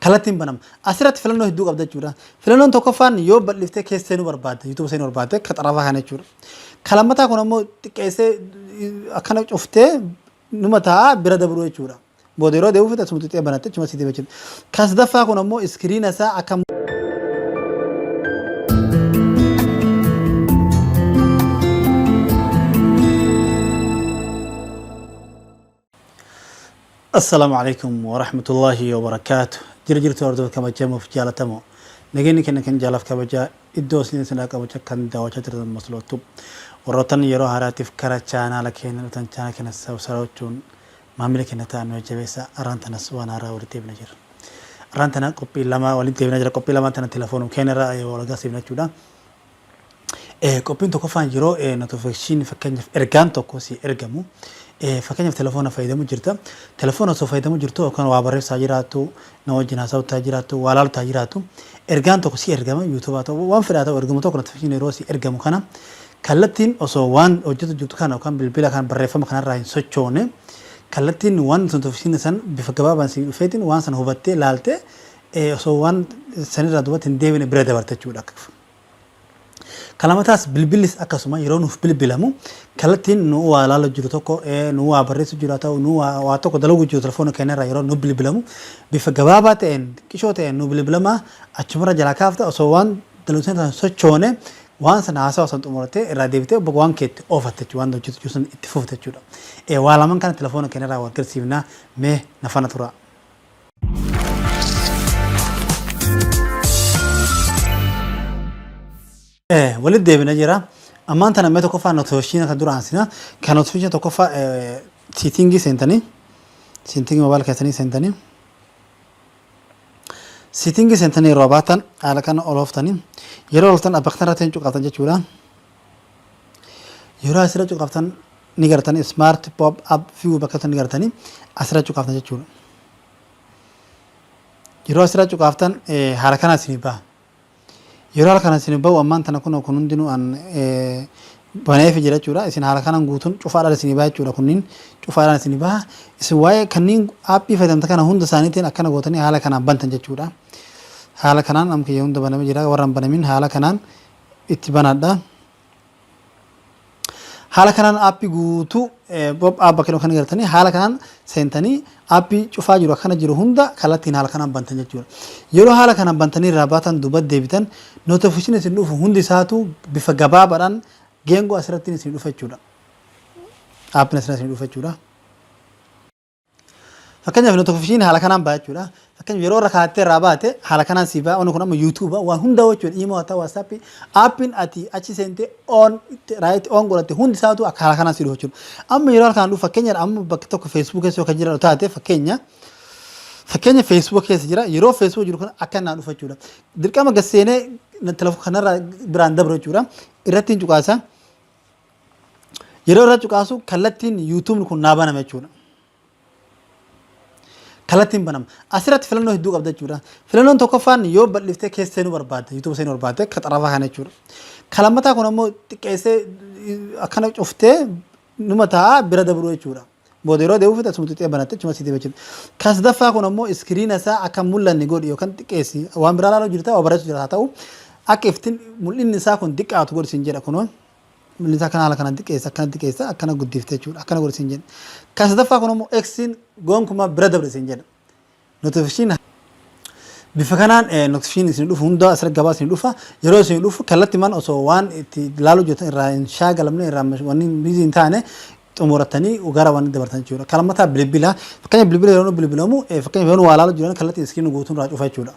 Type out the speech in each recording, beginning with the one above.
Kallattiin banama. Asirratti filannoo hedduu qabda jechuudha. Filannoon tokkoffaan yoo bal'iftee keessa seenuu barbaadde, YouTube seenuu barbaadde akka xarafaa kana jechuudha. Kan lammataa kun ammoo xiqqeessee akkana cuftee numa taa'aa bira dabruu jechuudha. Booda yeroo deebi'u fite asuma xixiqqee banatte achuma si deebi'a jechuudha. Kan sadaffaa kun ammoo iskiriina isaa akka Assalaamu alaikum warahmatullaahi wabarakaatu. Jira jirtu hordoftoota kabajamoo fi jaalatamoo. Nageenyi keenya kan jaalaaf kabajaa iddoo isin isin qabacha kan daawwachaa jirtan maslootu. Warroottan yeroo haaraatiif kara chaanaala keenya dhuftan chaanaala keenya subscribe gochuun maamila keenya ta'an nu jajjabeessa. Arraan tanas waan haaraa walitti deebina jira. Arraan tana qophii lama walitti deebina jira. Qophii lamaan tana telefoonum keenya irraa wal agarsiifna jechuudha. Qophiin tokkoffaan yeroo notification fakkeenyaaf ergaan tokko si ergamu, fakkeenyaaf telefoona fayyadamu jirta. Telefoona osoo fayyadamu jirtu yookaan waa barreessaa jiraattu, nama wajjin haasa'utaa jiraattu, waa laalutaa jiraattu, ergaan tokko si ergama, YouTube haa ta'u, waan fedhaa ta'u, ergamu tokko notification yeroo si ergamu kana kallattiin osoo waan hojjetu jirtu kana yookaan bilbila kana barreeffama kanarraa hin sochoone, kallattiin waan notification san bifa gabaabaan si dhufeetiin waan sana hubattee laaltee osoo waan sanirraa duubatti hin deebine bira dabarte jechuudha. Kan lamataas bilbillis akkasuma yeroo nuuf bilbilamu kallattiin nu waa ilaalu jiru tokko, nu waa barreessu jiru haa ta'u, nu waa tokko dalagu jiru, telefoona keenya irraa yeroo nu bilbilamu bifa gabaabaa ta'een, qishoo ta'een nu bilbilama, achumarra jalaa kaafta, osoo waan dalagu sana sochoone waan sana haasawa san xumurattee irraa deebitee waan keetti oofatte jechuudha, waan hojjetu jiru sun itti fufte jechuudha. Waa lamaan kana telefoona keenya irraa wal garsiifna, mee na fana tura. Walitti deebina jira. Ammaan tana mee tokkoffaa notification kan dura aansina. Kan notification tokkoffaa setting seentanii, setting mobile keessanii seentanii, setting seentanii yeroo baatan haala kana ol ooftanii, yeroo ooltan bakka kanarratti hin cuqaaftan jechuudha. Yeroo asirra cuqaaftan ni gartanii smart pop up view bakka ni gartanii asirra cuqaaftan jechuudha. Yeroo asirra cuqaaftan haala kana isinii baha. Yeroo haala kana isinii bahu ammaan tana kun hundinuu an baneefi jira jechuudha. Isin haala kanaan guutuun cufaadhaan isinii baha jechuudha. Kunniin cufaadhaan isinii baha. Isin waa'ee kanneen aappii fayyadamtan kana hunda isaaniitiin akkana gootanii haala kanaan bantan jechuudha. Haala kanaan amma kiyya hunda banamee jira. Warra hin banamin haala kanaan itti banadha. Haala kanaan aappii guutuu pop up bakka kan gartanii haala kanaan seentanii aappii cufaa jiru akkana jiru hunda kallattiin haala kanaan bantan jechuudha. Yeroo haala kanaan bantanii irraa baatan duuba deebitan, notification isin dhufu hundi isaatu bifa gabaabaadhaan geengoo asirratti isin dhufa jechuudha. Aappiin asirratti isin dhufa jechuudha. Fakkeenyaaf notification haala kanaan ba'a jechuudha. Fakkeenyaaf yeroo irra kaa'attee irraa baate haala kanaan sii ba'a. Wanni kun amma YouTube waan hunda jechuudha. Imo haa ta'u, WhatsApp, aappiin ati achi seentee on right on godhatte hundi isaatu akka haala kanaan sii dhufa jechuudha. Amma yeroo haala kanaan dhufu, fakkeenyaaf amma bakki tokko Facebook keessa yoo kan jiran taate, fakkeenya Facebook keessa jira, yeroo Facebook jiru kun akka naan dhufa jechuudha. Dirqama gad seenee telefoon kanarraa biraan dabru jechuudha. Irratti hin cuqaasa. Yeroo irra cuqaasu kallattiin YouTube'n kun naa banama jechuudha. Kallattiin banama. Asirratti filannoo hedduu qabda jechuudha. Filannoon tokkoffaan yoo bal'iftee keessa seenuu barbaadde, YouTube seenuu barbaadde akka xarafaa kana jechuudha. Kan lammataa kun ammoo xiqqeessee akkana cuftee numa taa'aa bira dabruu jechuudha. Booda yeroo deebi'u fite asuma xixiqqee banatte achuma si deebi'a jechuudha. Kan sadaffaa kun ammoo iskiriina isaa akka mul'anne godhi yookaan xiqqeessi. Waan biraa ilaaluu jirta, waa barreessuu jirta haa ta'u, akka iftiin mul'inni isaa kun xiqqaatu godhi siin jedha kunoo. Mul'inni isaa kana haala kanaan xiqqeessa, akkana xiqqeessa, akkana guddifte jechuudha. Akkana godhi siin jedha. Kan sadaffaa kun ammoo X'n gonkumaa bira dabre siin jedha. Notification bifa kanaan notification isin dhufu hunda asirra gabaa isin dhufa. Yeroo isin dhufu kallattimaan osoo waan itti ilaaluu jirtan irraa hin shaagalamne, irraa wanni busy hin taane xumuratanii gara waan dabartan jechuudha. Kan lammataa bilbila. Fakkeenya bilbila yeroo nu bilbilamu, fakkeenya yeroo nu waa ilaaluu jiran kallattiin iskiriin guutuun irraa cufa jechuudha.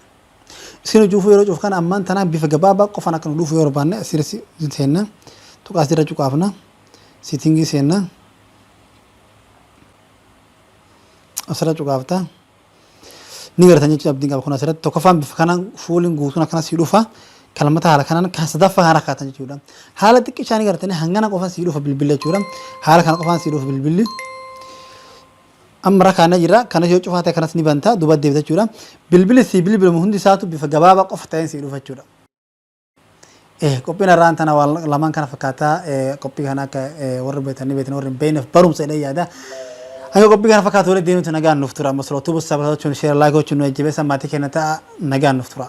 Iskiriin cuufuu yeroo cufu kana ammaan tanaan bifa gabaabaa qofaan akka nu dhufu yoo barbaanne asirra seenna. Tuqaa asirra cuqaafna. Setting seenna. Asirra cuqaafta. Ni gartan jechuudha abdiin qaba. Kun asirratti tokkoffaan bifa kanaan fuuliin guutuun akkana sii dhufa. Kan lammataa haala kanaan, kan sadaffaa haala kaatan jechuudha. Haala xiqqishaa ni gartanii hangana qofaan sii dhufa bilbilli jechuudha. Haala kana qofaan sii dhufa bilbilli. Amma rakaana jira. Kanas yoo cufaa ta'e kanas ni banta, duuba deebita jechuudha. Bilbilli sii bilbilamu hundi isaatu bifa gabaabaa qofa ta'een sii dhufa jechuudha. Qophiin har'aan tana waan lamaan kana fakkaataa. Qophii kana akka warri beektan ni beektan, warri hin beekneef barumsa jedhee yaada. Hanga qophii kana fakkaatu walitti deemnutti nagaan nuuf tura. Masloo Tube subscribe gochuun, share, like gochuun nu jajjabeessa, maatii keenya ta'a, nagaan nuuf tura.